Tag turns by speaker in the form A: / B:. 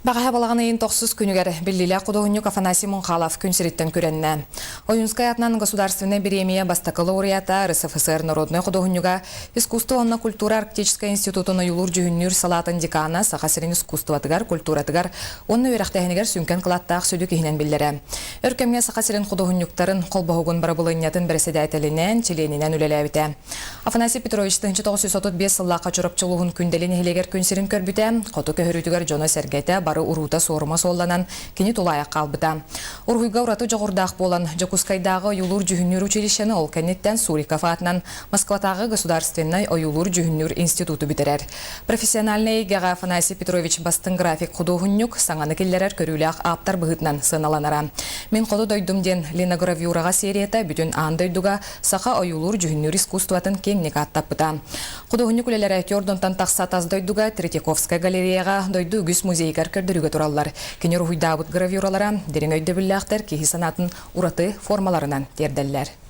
A: Бэҕэһээ балаҕан ыйын тохсус күнүгэр биллиилээх худуоһунньук Афанасий Мунхалов күн сириттэн күрэннэ. Ойуунскай аатынан государственнай бириэмийэ бастакы лауреата, РСФСР народнай худуоһунньуга, искусство уонна культура Арктическай институтун ойуулуур-дьүһүннүүр салаатын декана Саха сирин искусствотыгар, культуратыгар уонна үөрэхтээһинигэр сүҥкэн кылааттаах сүдү киһинэн биллэрэ. Өр кэмҥэ Саха сирин худуоһунньуктарын холбоһугун бырабылыанньатын бэрэссэдээтэлинэн, чилиэнинэн үлэлээбитэ. Афанасий Петрович 1935 сыллаахха Чурапчы улууһун Күндэли нэһилиэгэр күн сирин көрбүтэ, хоту көһөрүүтүгэр дьоно-сэргэтэ бары уруута суорума суолланан, кини тулаайах хаалбыта. Уруһуйга ураты дьоҕурдаах буолан, Дьокуускайдааҕы ойуулуур-дьүһүннүүр училищены ол кэнниттэн Суриков аатынан Москватааҕы государственнай ойуулуур-дьүһүннүүр институту бүтэрэр. Профессиональнай эйгэҕэ Афанасий Петрович бастыҥ график-худуоһунньук, саҥаны киллэрэр көрүүлээх ааптар быһыытынан сыаналанара. Мин хоту дойдум диэн линогравюраҕа серията бүтүн аан дойдуга саха ойуулуур-дьүһүннүүр искусствотын киэҥник ааттаппыта. Худуоһунньук үлэлэрэ Тёрдонтон тахса тас дойдуга Третьяковскай галереяҕа дойду үгүс музейыгар көрдөрүүгэ тураллар. Кини уруһуйдаабыт гравюралара дириҥ өйдөбүллээхтэр киһи санаатын ураты формаларынан тиэрдэллэр.